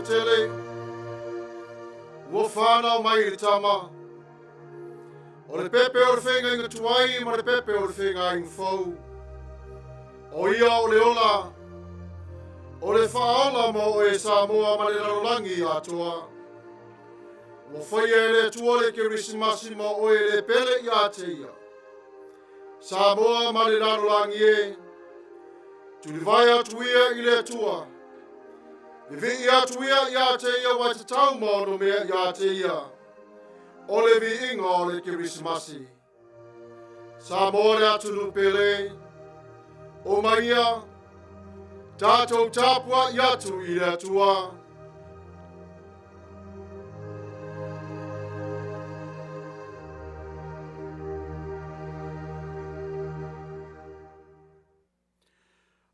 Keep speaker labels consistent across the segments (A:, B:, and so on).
A: tele, ua whānau mai le tama. O le pepe o le whaingainga tuai ma le pepe o le whaingainga fou. O ia o le ola, o le whaola mo oe Samoa ma le lalolagi atoa. Ua faia e le Atua le Kerisimasi mo oe le pele ia te ia. Samoa ma le lalolagi e, tulivae atu ia i le Atua. Vivii atu ia ia te ia ua e tatau ma ono mea ia te ia. O le viiga o le Kerisimasi. Samoa le atunuu pele, o mai ia, tatou tapuai atu i le Atua.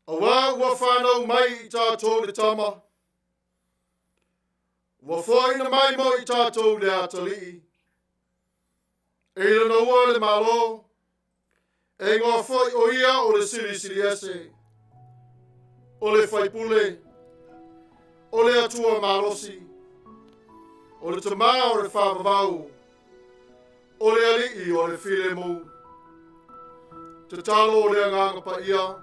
A: Auā ua whānau mai i tātou le tama, ua foaina mai mo i tātou le atalii. E i lana ua le Malo, e ingoa foi o ia o le Silisili Ese, o le Faipule, o le Atua Malosi, o le Tamā o le Faavavau, o le Alii o le Filemu. Tatalo o le Agaga Paia.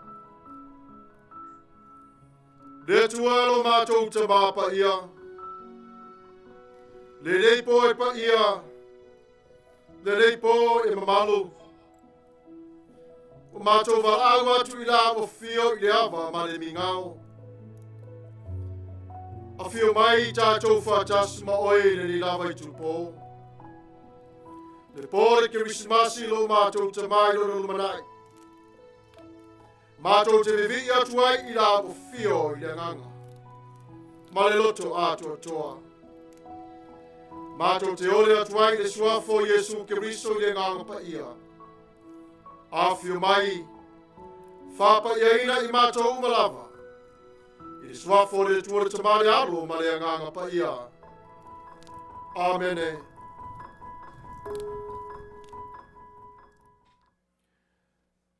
A: Le Atua lo matou Tamā Paia, lenei po e paia, lenei po e mamalu. O matou valaau atu i la ua fio i le ava ma le migao. Afio mai tatou faatasi ma oe i lenei lava itupo. Le po le Kerisimasi lo matou Tamā i lona lumanai. Matou te vivii atu ai i la ua fio i le agaga ma le loto atoatoa. Matou te ole atu ai i le suafa o Iesu Keriso i le agaga paia. Afio mai, faapaiaina i matou uma lava, i le suafa o le Atua le Tama le Alo ma le Agaga Paia. Amene.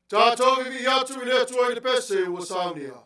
A: Tatou vivii atu i le Atua i le pese ua saunia.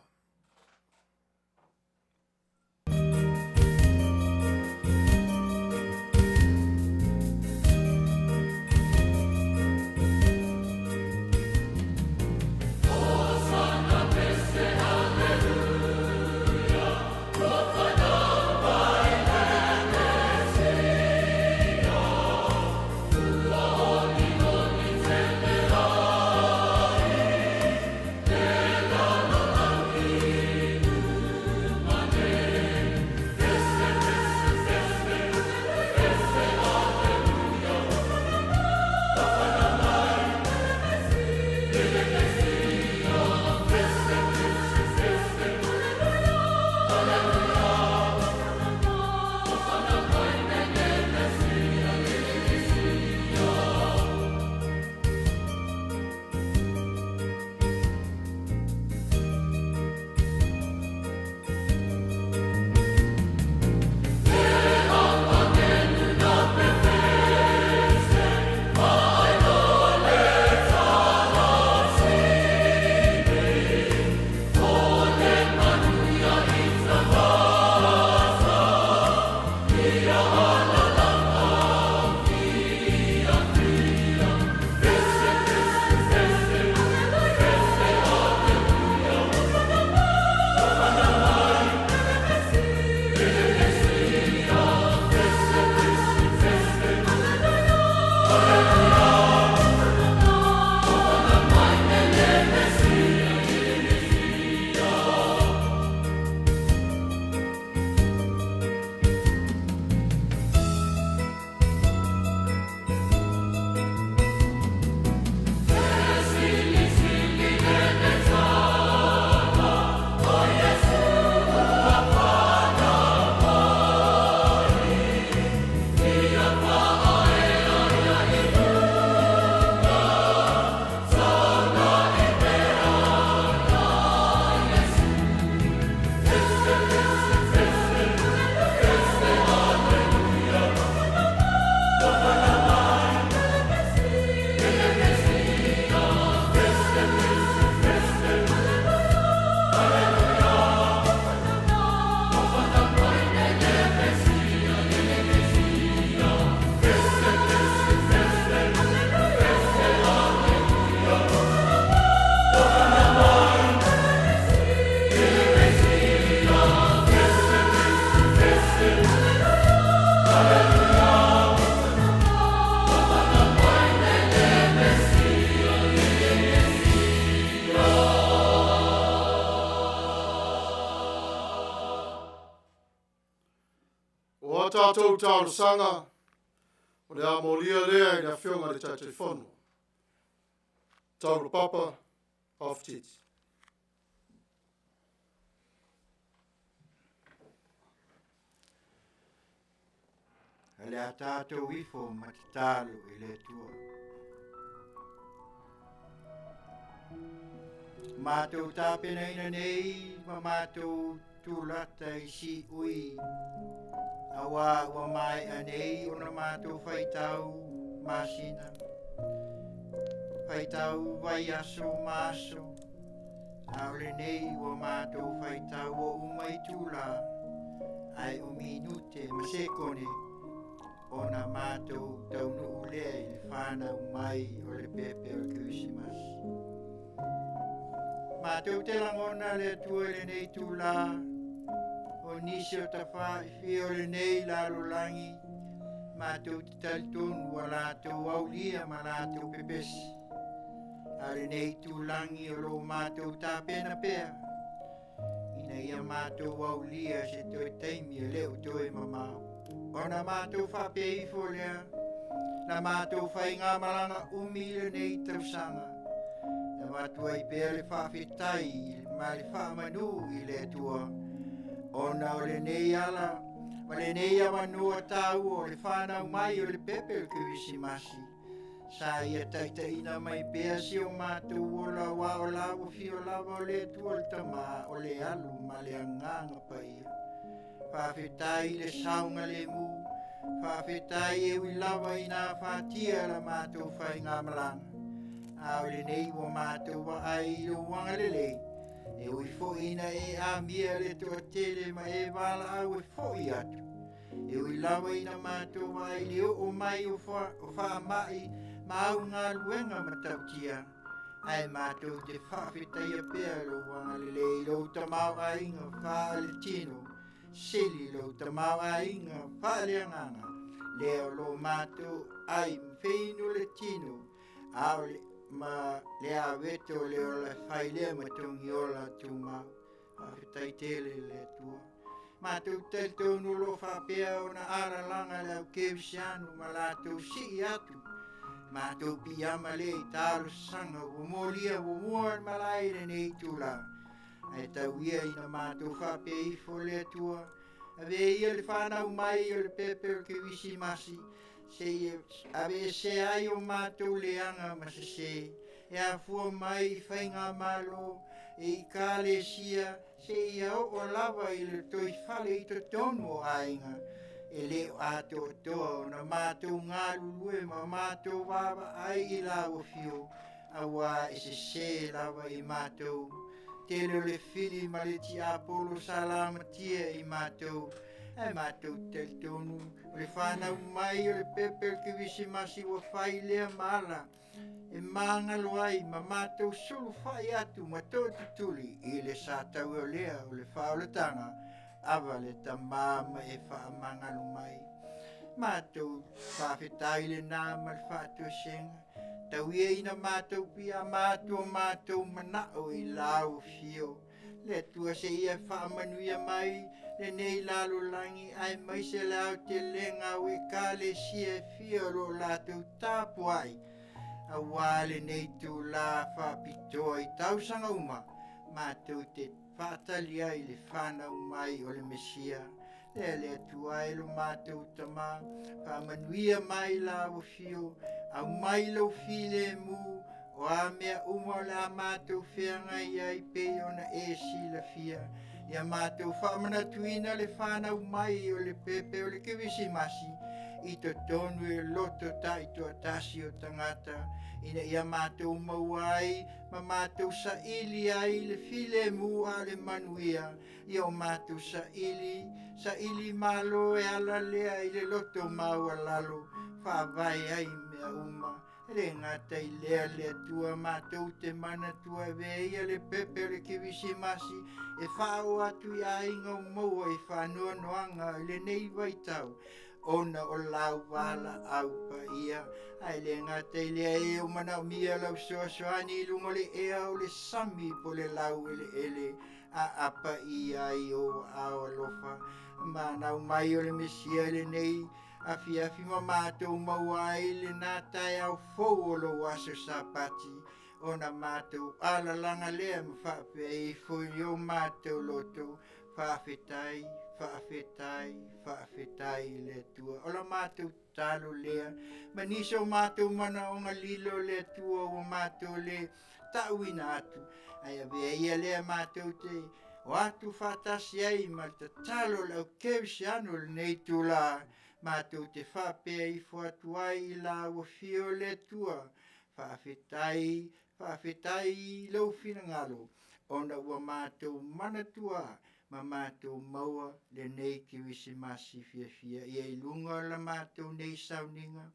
A: tatou talosaga, o le a molia lea i le afioga i le Taitaifono. Taulapapa Aufititi.
B: O le a tatou ifo ma tatalo i le Atua. Matou tapenaina nei ma matou tulata i siui, auā ua maea nei ona matou faitau masina, faitau vaiaso ma aso, a o lenei ua matou faitau o uma itulā, ae o minute ma sekone ona matou taunuu lea i le fanau mai o le pepe o le Kerisimasi. Matou te lagona le Atua i lenei itulā, o nisi o tafaifia o lenei lalolagi, matou te talitonu ua latou aulia ma latou pepesi. A o lenei itulagi o lo o matou tapena pea, ina ia matou aulia se toe taimi e le o toe mamao. Ona matou faapea ifo lea, na matou faigamalaga umi i lenei tausaga, e avatu ai pea le faafetai ma le faamanu i le Atua, ona o lenei ala ma lenei avanoa taua o le fanau mai o le pepe o le Kerisimasi, sa ia taitaiina mai pea si o matou ola, auā o la ua fio lava o le Atua le Tamā, o le Alu ma le Agaga Paia. Faafetai i le saogalemu, faafetai e ui lava ina afatia la matou faigamalaga, a o lenei ua matou vaai i lou agalelei, e ui foi ina e amia le toatele ma e valaau e foi atu. E ui lava ina matou vaai i le oo mai o faamai ma au galuega matautia, ae matou te faafetaia pea lou agalelei, lou tamaoaiga faale-tino, sili lou tamaoaiga faaleagaga, lea o lo matou ai feinu le tino, a o le ma le aveto o le ola fai lea ma togiola tumau. Faafetai tele le Atua. Matou talitonu o lo o faapea ona alalaga le au kerisiano ma latou sii atu. Matou piiama lea i talosaga ua molia ua mua le malae i lenei itulā. Ae tau ia ina matou faapea ifo le Atua, ave ia le fanau mai o le pepe o le Kerisimasi, seia aveesea ai o matou leaga ma sesē, e afua mai i faigamalo e i kalesia, seia oo lava i le toifale i totonu o aiga, e le o atoatoa ona matou galulue ma matou vaavaai i lau afio, auā e sesē lava i matou. Tele o le fili ma le tiapolo sa lamatia i matou, ae matou talitonu o le fanau mai o le pepe o le Kerisimasi ua fai lea ma ala e magalo ai ma matou sulufai atu ma tootutuli i le sataua lea o le faaolataga, ava le tamā ma e faamagalo mai. Matou faafetai lenā ma le faatoesega, tau ia ina matou piiama atu o matou manao i lau afio. Le Atua seia faamanuia mai lenei lalolagi, aemaise le aotelega o ekalesia e fia o lo o latou tapuai, auā lenei itulā faapitoa i tausaga uma, matou te faatali ai i le fanau mai o le Mesia. Lea le Atua e lo matou Tamā, faamanuia mai lau afio, aumai lou filemu, o a mea uma o le a matou feagai ai pei ona e silafia. Ia matou faamanatuina le fanau mai o le pepe o le Kerisimasi, i totonu e loto taitoatasi o tagata, ina ia matou maua ai ma matou saili ai le filemu a le manuia, ia o matou saili, saili malo e ala lea i le loto maualalo, faavae ai mea uma. E le gata i lea le Atua matou te manatua avea ia le pepe o le Kerisimasi e faaoo atu i aiga o maua i faanoanoaga i lenei vaitau, ona o lau valaau paia. Ae le gata i lea e o manaomia lau fesoasoani i luga o le ea o le sami po o le laueleele, Aapa ia ai ou aao alofa manau mai o le Mesia i lenei afiafi ma matou maua ai lena taeao fou o lou aso Sapati ona matou alalaga lea ma faapea ifo i o matou loto faafetai, faafetai, faafetai i le Atua. O la matou tatalo lea ma nisi o matou manaoga lilo le Atua ua matou le ta'uina atu ae avea ia lea matou te o atu faatasi ai ma le tatalo o le au kerisiano i lenei itulā matou te faapea ifo atu ai i la ua fio le Atua. Faafetai, faafetai i lou finagalo ona ua matou manatua ma matou maua lenei Kerisimasi fiafia ia i luga o la matou nei sauniga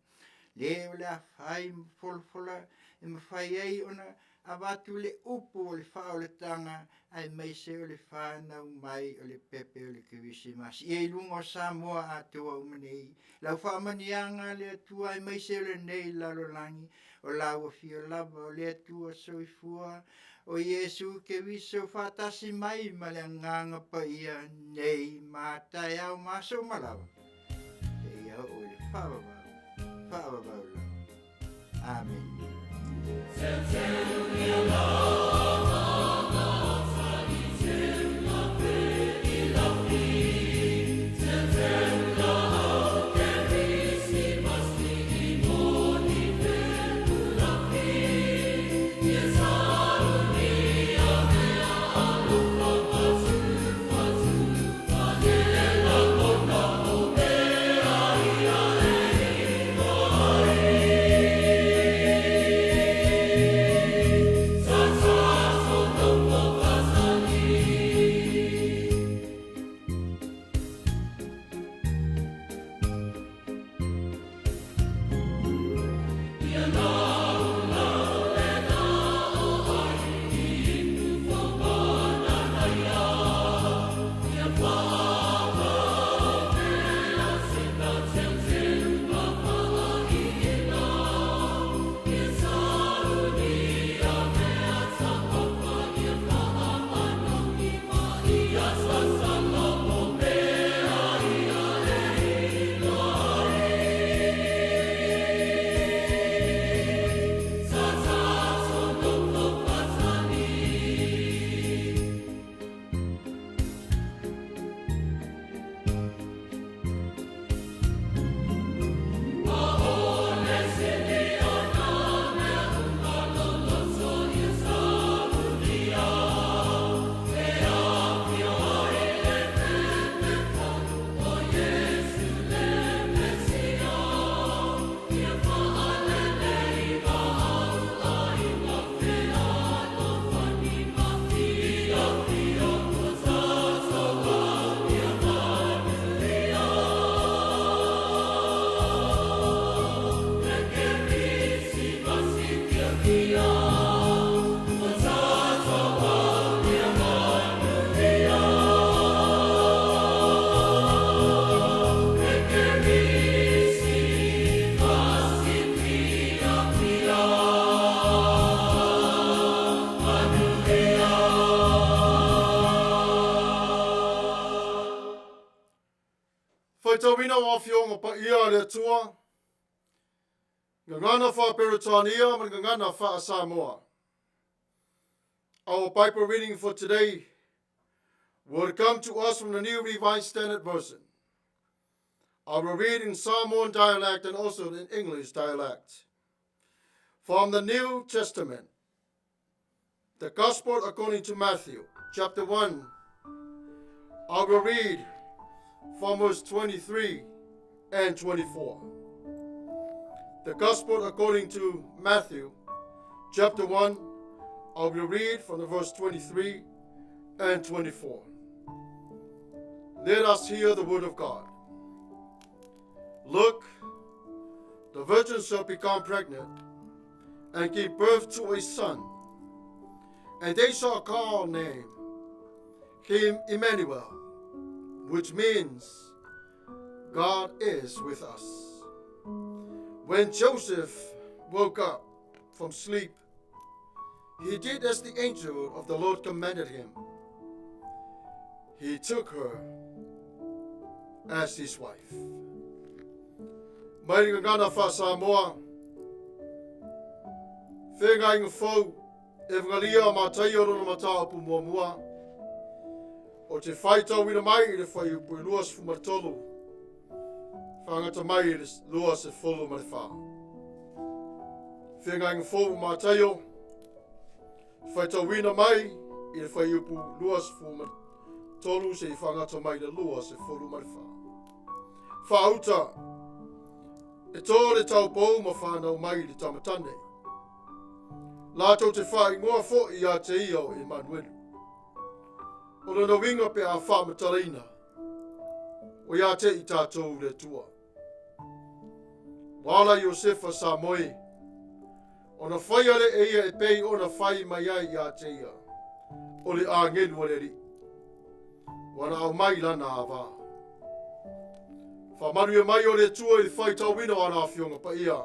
B: le o le a fai ma folafola e mafai ai ona avatu le upu o le faaolataga aemaise o le fanau mai o le pepe o le Kerisimasi ia i luga o Samoa atoa uma nei. Lau faamanuiaga le Atua aemaise o lenei lalolagi o la ua afio lava o le Atua soifua o Iesu Keriso faatasi mai ma le Agaga Paia nei ma taeao ma aso uma lava seia oo i le faavavau, faavavau lava. Amene.
A: Faitauina o Afioga Paia a le Atua, Gagana faa-Peretania ma le Gagana faa-Samoa. Our Bible reading for today will come to us from the New Revised Standard Version. I will read in Samoan dialect and also in English dialect. From the New Testament, the Gospel according to Matthew, chapter 1. I will read from verse 23 and 24. The Gospel according to Matthew, chapter 1. I will read from the verse 23 and 24. Let us hear the word of God. Look, the virgin shall become pregnant and give birth to a son, and they shall call name him Emmanuel, which means God is with us. When Joseph woke up from sleep, he did as the angel of the Lord commanded him. He took her as his wife. Mai le gagana faa-Samoa, Feagaiga Fou, Evangalia o Mataio lona mataupu muamua, o te faitauina mai i le fuaiupu e 23, faagata mai i le 24. Feagaiga Fou o Mataio, Faitauina mai i le fuaiupu 23 seia faagata mai i le 24. Faauta, e tō le taupou ma whānau mai i le tamatane. Lātou te whaingoa fo'i ia te ia o Emanuelu. O lona uiga pe a faamatalaina, o ia te i tātou le Atua. Ua ala Iosefa sa moe, ona faia le e ia e pei ona fai mai ai ia te ia, o le āngelu a le Alii. Ua na aumai lana avā. Faamanuia mai o le Atua i le faitauina o ana afioga paia.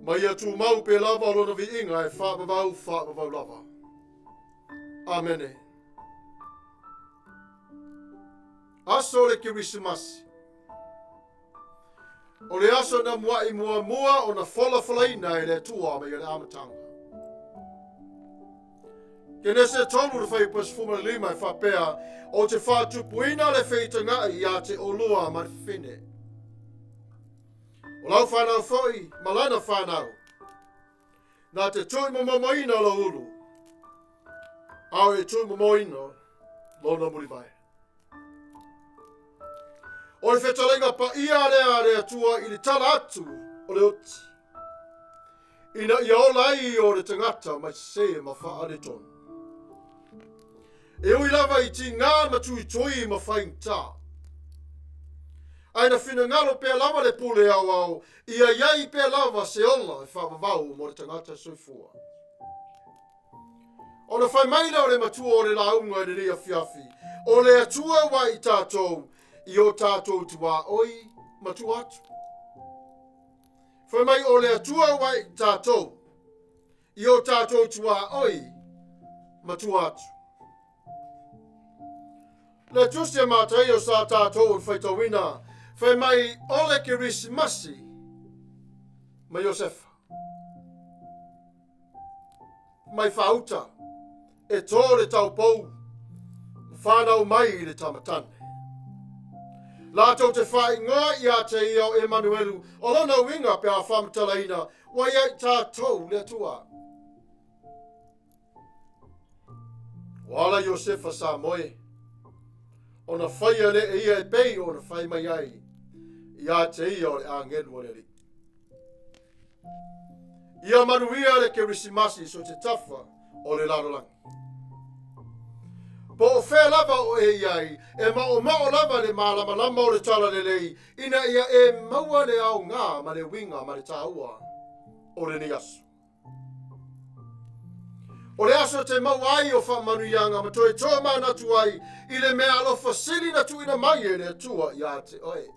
A: Ma ia tumau pea lava o lona viiga e faavavau faavavau lava. Amene. Aso o le Kerisimasi. O le aso na mua'i muamua ona folafolaina e le Atua mai le amataga. Kenese 3 le fuaiupu 15 e faapea, o te faatupuina le feitaga'i ia te olua ma le fafine. O lau whanau foi ma lana whanau. Nā te tuumomomoina o lou ulu, ao e tuumomoina lona mulivae. O le fetalaiga paia lea a le Atua i le tala atu o le oti, ina ia ola ai o le tagata mai sese ma faaletonu. E ui lava i tigā ma tuitui ma faigata, ae na finagalo pea lava le pule aoao ia i ai pea lava se ola e faavavau mo le tagata soifua. Ona fai mai lea o le matua o le lauga i lenei afiafi, o le Atua ua i tātou i o tātou tuaoi ma tua atu. Fai mai o le Atua ua i tātou i o tātou tuaoi ma tua atu. Le tusi a Mataio sa tātou o le faitauina, fai mai o le Kerisimasi ma Iosefa. Mai faauta, e tō le taupou, whānau mai i le tamatane. Lātou te whaingoa ia te ia o Emanuelu, o lona uiga pe a faamatalaina, ua ia i tātou le Atua. Ua ala Iosefa sa moe, ona faia le e ia e pei ona fai mai ai, ia te ia o le āngelu o le Alii. Ia manuia le Kerisimasi so te tafa o le lalolagi. Po o fea lava o e i ai, e maomao lava le malamalama o le talalelei ina ia e maua le aoga ma le uiga ma le taua o lenei aso. O le aso te maua ai o faamanuiaga ma toe tomanatu ai i le mea alofa sili na tuuina mai e le Atua ia te oe.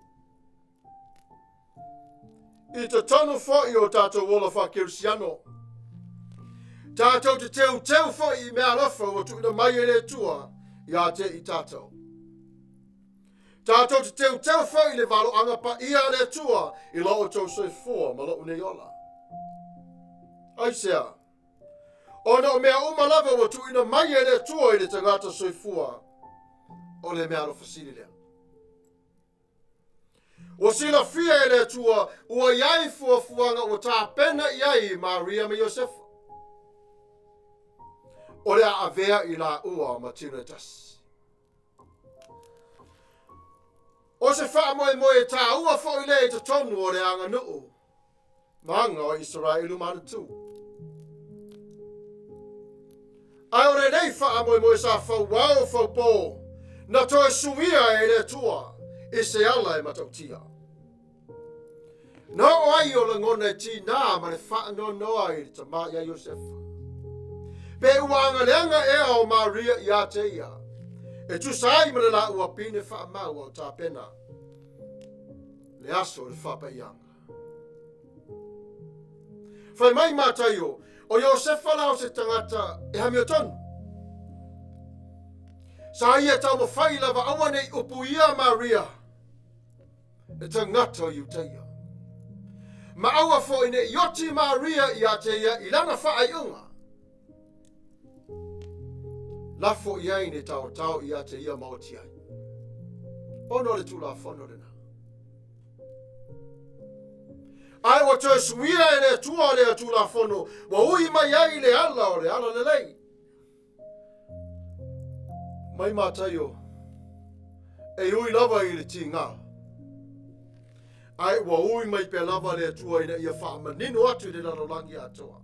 A: I totonu foi o tātou ola faakerisiano, tātou te teuteu foi i mea alofa ua tuuina mai e le Atua ia te i tātou. Tātou te teuteu foi i le valoaga paia a le Atua i lo outou soifua ma lou nei ola. Aisea? Ona o mea uma lava ua tuuina mai e le Atua i le tagata soifua, o le mea alofa sili lea. Ua silafia e le Atua ua i ai fuafuaga ua tapena i ai Maria ma Iosefa. O le a avea i laua ma tino e tasi. O se faamoemoe taua foi lea i totonu o le aganuu ma aga o Isaraelu ma ana tu. Ae o lenei faamoemoe sa fauao faupō, na toe suia e le Atua i se ala e matautia. Na oo ai o lagona e tinā ma le faanoanoa i le tama ia Iosefa. Pe ua agaleaga ea o Maria ia te ia, e tusa ai ma le laua pine faamau o tapena le aso o le faapaiaga. Fai mai Mataio, o Iosefa la o se tagata e hamiotonu. Sa ia taumafai lava aua ne i upuia Maria e tagata o Iutaia. Ma aua foi ne i oti Maria ia te ia i lana faaiuga. Lafo i ai ne taotao ia te ia ma oti ai. Ona o le Tulafono lena. Ae ua toe suia e le Atua lea Tulafono, ua ui mai ai le ala o le ala lelei. Mai Mataio, e ui lava i le tigā, ae ua ui mai pea lava le Atua ina ia faamanino atu i le lalolagi atoa.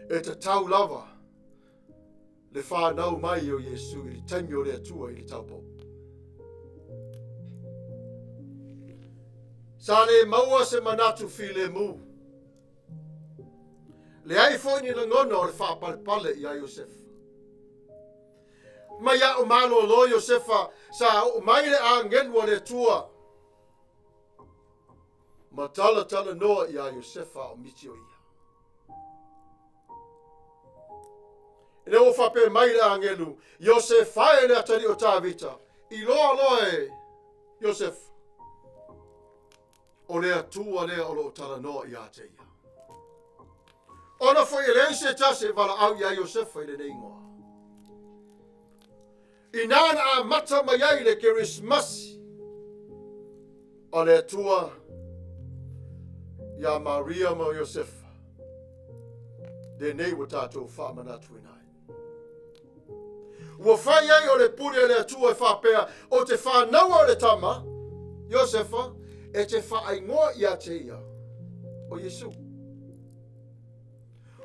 A: E tatau lava le whānau mai o Iesu i le taimi o le Atua i le taupou. Sa le maua se manatu filemu. Leai foi ni lagona o le faapalepale iā Iosefa. Mai a o malolo Iosefa, sa oo mai le agelu a le Atua ma talatalanoa iā Iosefa a o miti o ia. Ina ua faapea mai le agelu, Iosefa e le atalii o Tavita, iloa loa e Iosefa, o le Atua lea o lo o talanoa ia te ia. Ona foi e leai se tasi e valaau iā Iosefa i lenei igoa. Inā na amata mai ai le Kerisimasi a le Atua iā Maria ma Iosefa, lenei ua tatou faamanatuina ai. Ua fai ai o le pule a le Atua e faapea, o te whānaua o le tama, Iosefa, e te whaaingoa ia te ia, o Iesu.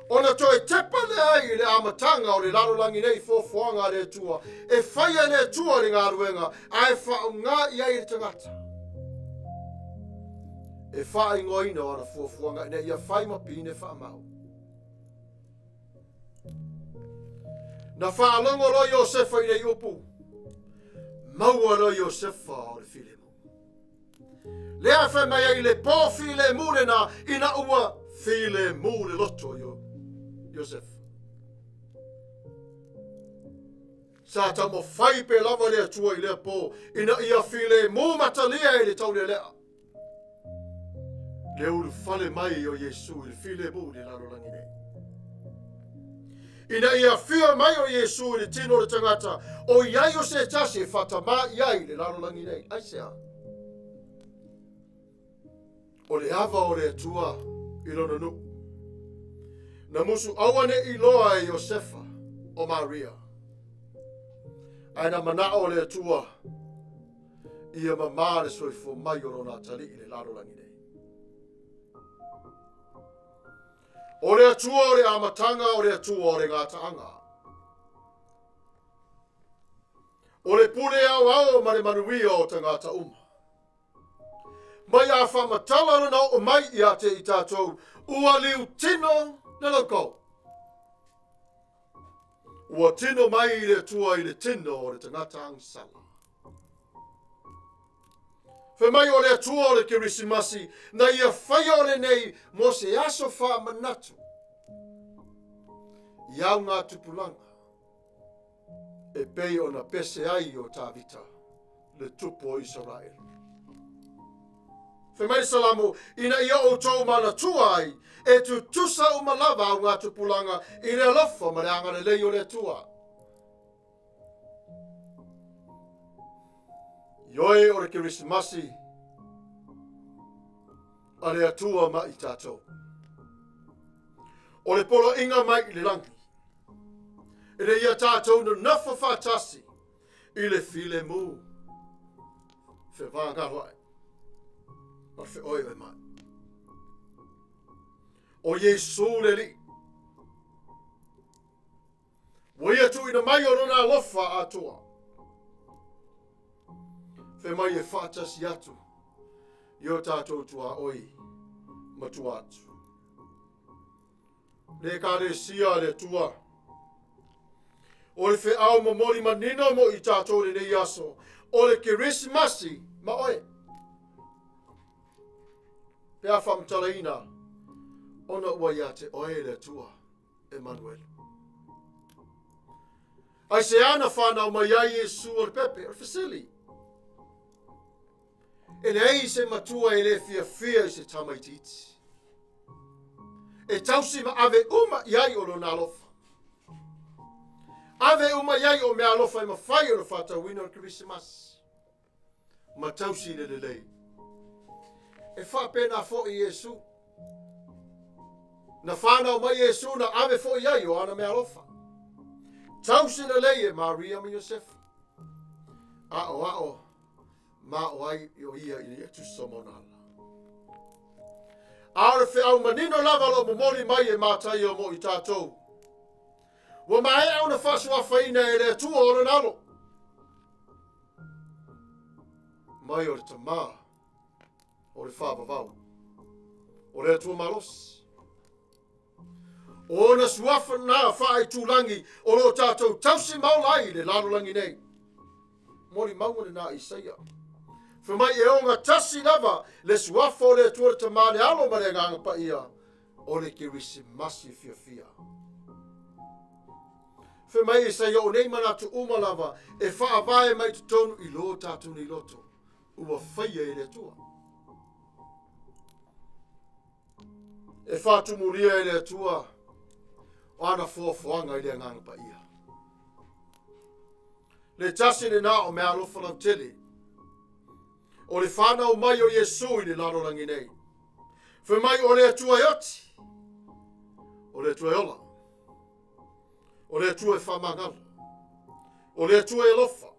A: Ona toe tepa lea ai i le amataga o le lalolagi nei fuafuaga a le Atua, e fai e le Atua le galuega, ae faaaoga i ai le tagata. E faaigoaina o ana fuafuaga ina ia fai ma pine faamau. Na faalogo loa Iosefa i nei upu, maua loa Iosefa o le filemu. Lea fai mai ai le po filemu lena ina ua filemu le loto o Iosefa. Sa taumafai pe lava le Atua i lea po ina ia filemu matalia i le taulealea. Le ulufale mai o Iesu i le filemu i le lalolagi nei. Ina ia afio mai o Iesu i le tino o le tagata, o i ai o se tasi e faatamā i ai i le lalolagi nei. Aisea? O le ava o le Atua i lona nuu. Na musu auaneʻi loa e Iosefa o Maria. Ae na manao le Atua ia mamā le soifua mai o lona atalii i le lalolagi nei. O le Atua o le amataga, o le Atua o le gataaga. O le pule aoao ma le manuia o tagata uma. Mai a faamatala lona oo mai ia te i tatou, ua liutino le laukou. Ua tino mai le Atua i le tino o le tagata agasala. Fai mai o le Atua o le Kerisimasi, na ia faia o lenei mo se aso faamanatu i au ngā tupulaga e pei ona pese ai o Tavita le tupu o Isaraelu. Fai mai le Salamo, ina ia outou manatua ai, e tutusa uma lava au ngā tupulaga i le alofa ma le agalelei o le Atua. Ioe o le Kerisimasi a le Atua ma i tatou. O le poloaiga mai i le lagi, ina ia tatou nonofo faatasi i le filemu fevaagaoaʻi ma le feoeoe mai. O Iesu le Alii, ua ia tuuina mai o lona alofa atoa. Fai mai e faatasi atu i o tatou tuaoi ma tua atu. Le Ekalesia a le Atua. O le feau momoli manino mo i tatou lenei aso, o le Kerisimasi ma oe. Pe a faamatalaina, ona ua ia te oe le Atua, Emanuele. Aisea na fanau mai ai Iesu o le pepe? O le fesili. E leai se matua e le fiafia i se tamaitiiti. E tausi ma ave uma i ai o lona alofa. Ave uma i ai o meaalofa e mafai ona faatauina o le Kerisimasi ma tausi i le lelei. E faapena foi Iesu. Na fanau mai Iesu na ave foi i ai o ana meaalofa. Tausi lelei e Maria ma Iosefa. Aoao ma o ai o ia ina ia tusa ma ona ala. A o le feau manino lava o lo o momoli mai e Mataio mo i tatou. Ua maea ona faasuafaina e le Atua o lona alo. Mai o le Tamā o le faavavau, o le Atua malosi. O ona suafa na faaitulagi o lo o tatou tausi ma ola ai i le lalolagi nei. Molimauga lena a Isaia. Fai mai e ogatasi lava le suafa o le Atua le Tamā, le Alo ma le Agaga Paia o le Kerisimasi fiafia. Fai mai Isaia o nei manatu uma lava e faavae mai totonu i lo tatou nei loto ua faia e le Atua. E faatumulia e le Atua o ana foafoaga i le Agaga Paia. Le tasi lena o meaalofa lautele o le fanau mai o Iesu i le lalolagi nei. Fai mai o le Atua e oti, o le Atua e ola, o le Atua e faamagalo, o le Atua e alofa,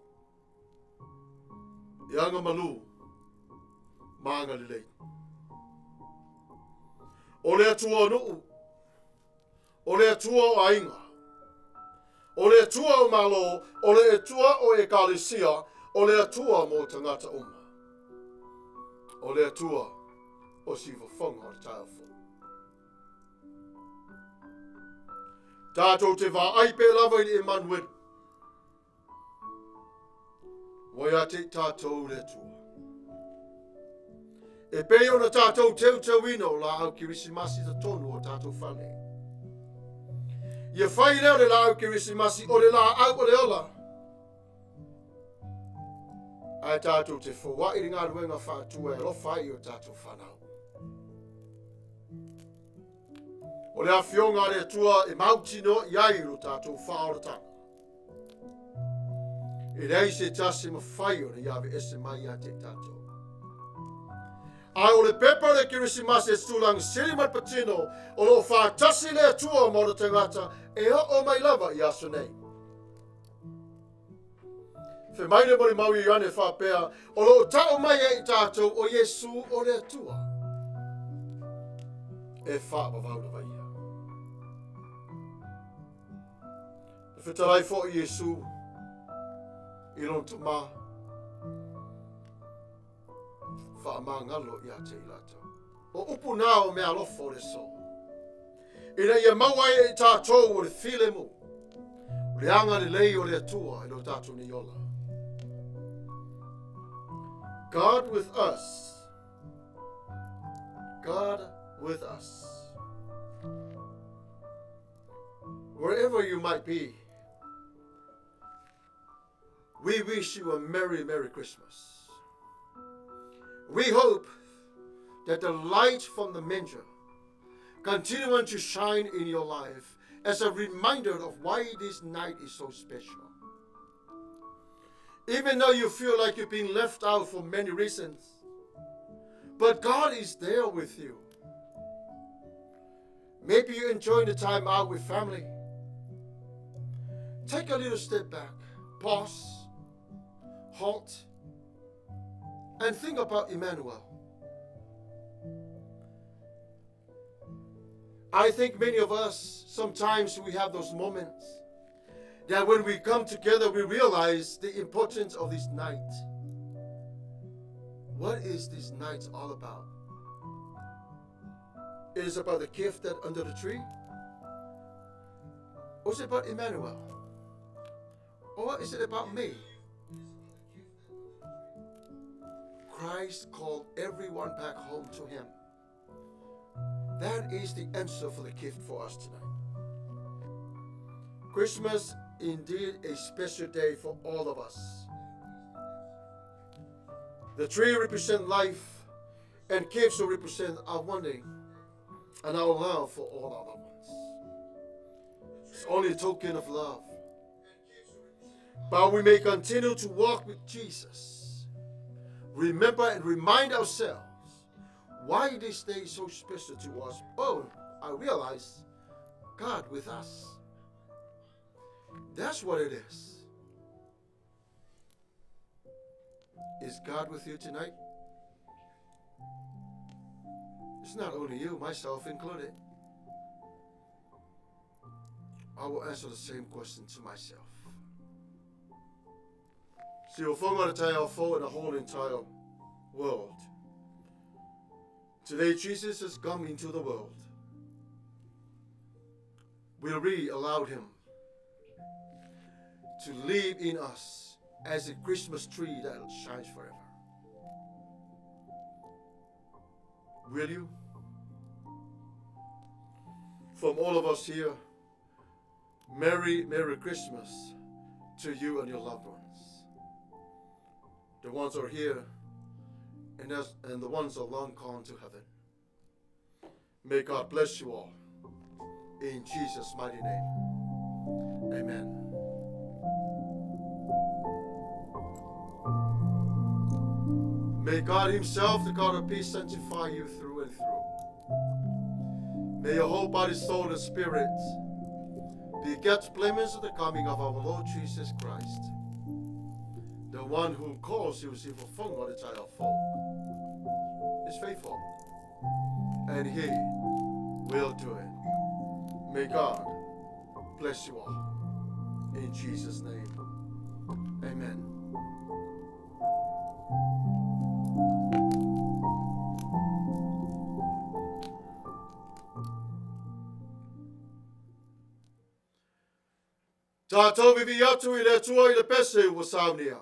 A: e agamalu ma agalelei. O le Atua o nuu, o le Atua o aiga, o le Atua o Malo, o le Atua o Ekalesia, o le Atua mo tagata uma. O le Atua o siufofoga o le taeao fou. Tatou te vaai pea lava i le Emanuelu. Ua ia te i tatou le Atua. E pei ona tatou teuteuina o laau Kerisimasi totonu o tatou fale. Ia fai lea o le laau Kerisimasi o le laau o le ola. Ae tatou te foai le galuega faatua e alofa ai i o tatou fanau. O le afioga a le Atua e mautinoa i ai lo tatou faaolataga. E leai se tasi mafai ona ia aveese mai ia te tatou. A o le pepa o le Kerisimasi e tulaga sili ma le patino o lo o faatasi le Atua ma ona tagata e oo mai lava i aso nei. Fai mai le molimau i Ioane faapea, o lo o tau mai e i tatou o Iesu o le Atua. E faavavau lava ia. Na fetalai foi Iesu i lona Tamā, faamagalo ia te i latou. O upu nā o meaalofa o le aso. Ina ia maua ai e i tatou o le filemu, o le agalelei o le Atua i lo tatou nei ola. God with us. God with us. Wherever you might be, we wish you a merry, merry Christmas. We hope that the light from the manger continue to shine in your life as a reminder of why this night is so special. Even though you feel like you've been left out for many reasons, but God is there with you. Maybe you're enjoying the time out with family. Take a little step back, pause, halt, and think about Emmanuel. I think many of us, sometimes we have those moments that when we come together, we realize the importance of this night. What is this night all about? It is about the gift that under the tree? Or is it about Emmanuel? Or is it about me? Christ called everyone back home to him. That is the answer for the gift for us tonight. Christmas indeed a special day for all of us. The tree represents life, and gifts will represent our wanting and our love for all other ones. It's only a token of love. But we may continue to walk with Jesus. Remember and remind ourselves why this day is so special to us. Oh, I realize God with us. That's what it is. Is God with you tonight? It's not only you, myself included. I will answer the same question to myself. Siufoga le taeao fou in the whole entire world. Today, Jesus has come into the world. Will we allow him to live in us as a Christmas tree that shines forever? Will you? From all of us here, Merry, Merry Christmas to you and your loved ones. The ones who are here and the ones who are long gone to heaven. May God bless you all. In Jesus' mighty name. Amen. May God himself, the God of peace, sanctify you through and through. May your whole body, soul, and spirit be kept blameless at the coming of our Lord Jesus Christ. The one who calls you Siufofoga folk is faithful, and he will do it. May God bless you all. In Jesus' name, amen. Tātou vivi atu i le Atua i le pese ua saunia.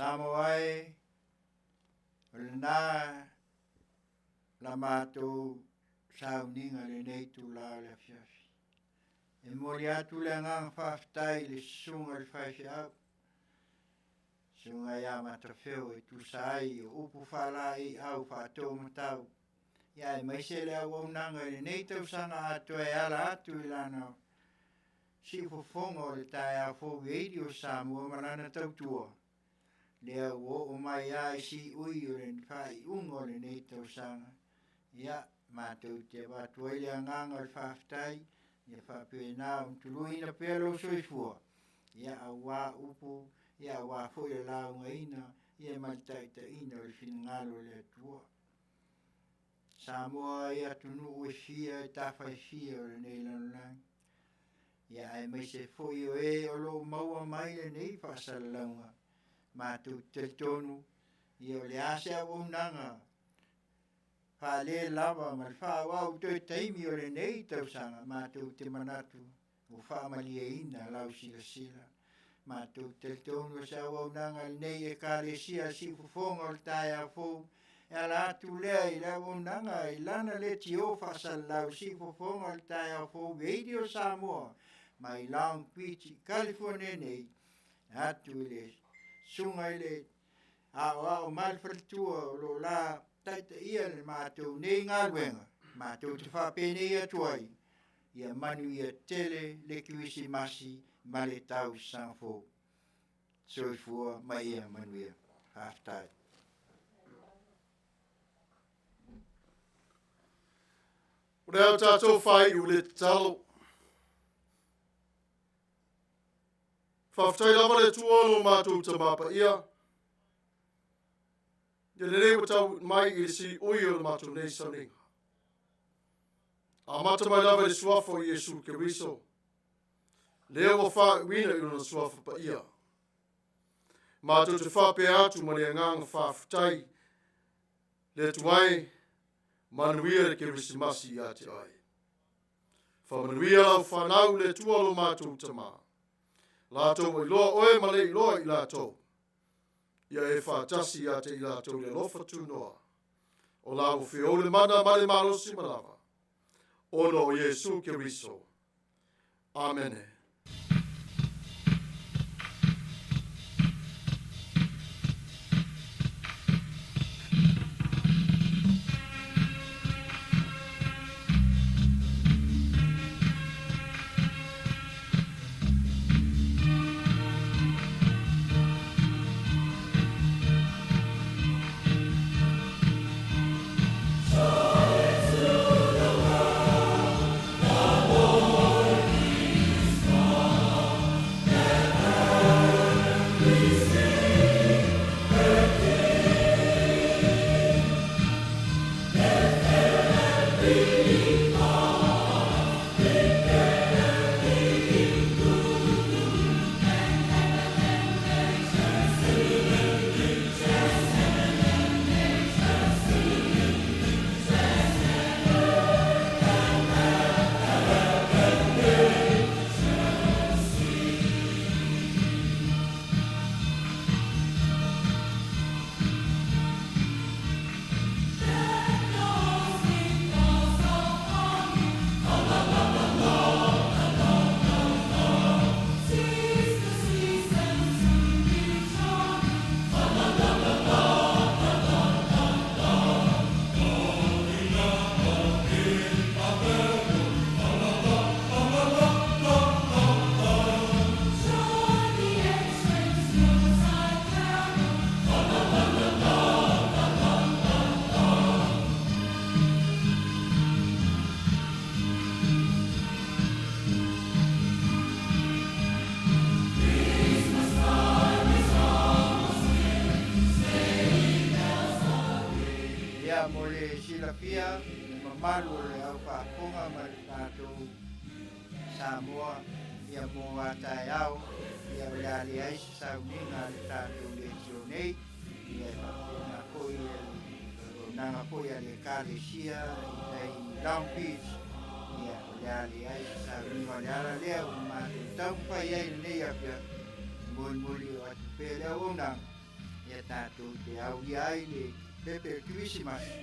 B: Samoa e, o lena la matou sauniga i lenei itulā o le afiafi. E momoli atu le agaga faafetai i le susuga i le faifeau, susuga ia Matafeo e tusa ai o upu faalaeiau faataumatau, ia aemaise le auaunaga i lenei tausaga atoa e ala atu i lana siufofoga o le taeao fou i Radio Samoa ma lana tautua. Lea ua oo mai lava i siui o le faaiuga o lenei tausaga, ia, matou te avatu ai le agaga o le faafetai, ia faapena ona tuluina pea lou soifua, ia, aua upu, ia, aua foi le laugaina, ia, ma le taitaiina o le finagalo o le Atua. Samoa i atunuu e fia e tafa e fia o lenei lalolagi, ia aemaise foi o e o lo o maua mai lenei faasalalauga, matou te talitonu, ia o le a se auaunaga faalelava ma le faaauau toe taimi o lenei tausaga, matou te manatu ua faamalieina lau silasila. Matou te talitonu o se auaunaga lenei Ekalesia Siufofoga o le taeao fou, e ala atu lea i le auaunaga i lana leitio faasalalau Siufofoga o le taeao fou Radio Samoa mai Long Beach, California nei, atu i le susuga i le aoao ma le faletua o lo o la taitaia le matou nei galuega, matou te faapenei atu ai, ia manuia tele le Kerisimasi ma le tausaga fou. Soifua ma ia manuia. Faafetai.
A: O lea o tatou faaiu le tatalo. Faafetai lava le Atua lo matou Tama Paia. Ia lelei ua tau mai i le siui o le matou nei sauniga. Amata mai lava i le suafa o Iesu Keriso, lea ua faaiuina i lona suafa paia. Matou te faapea atu ma le agaga faafetai, le Atua e, manuia le Kerisimasi ia te oe. Faamanuia lau fanau le Atua lo matou Tama. Latou ua iloa oe ma le iloa i latou. Ia e faatasi ia te i latou le alofa tunoa. O la ua feou le mana ma le malosi ma lava. Ona o Iesu Keriso. Amene.
B: Ia mo le silafia le mamalu o le au faafofoga ma le tatou Samoa ia mo a taeao ia o le a leai se sauniga a le tatou leitio nei ia e faapena foi le auaunaga foi a le Ekalesia i tai Long Beach ia o le a leai se sauniga. O le ala lea ua matou taumafai ai lenei afiafi e molimoli o atu pea le auaunaga ia tatou te aulia ai le pepe o le Kerisimasi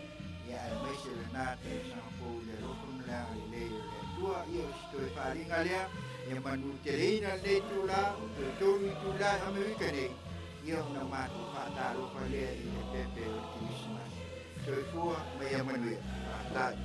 B: ia aemaise lena tausaga fou i le alofa ma le agalelei o le Atua. Ia o se toe faaaliga lea ia manuteleina lenei itulā o toe 3 itulā i Amerika nei ia ona matou faatalofa lea i le pepe o le Kerisimasi. Soifua ma ia manuia. Faafetai.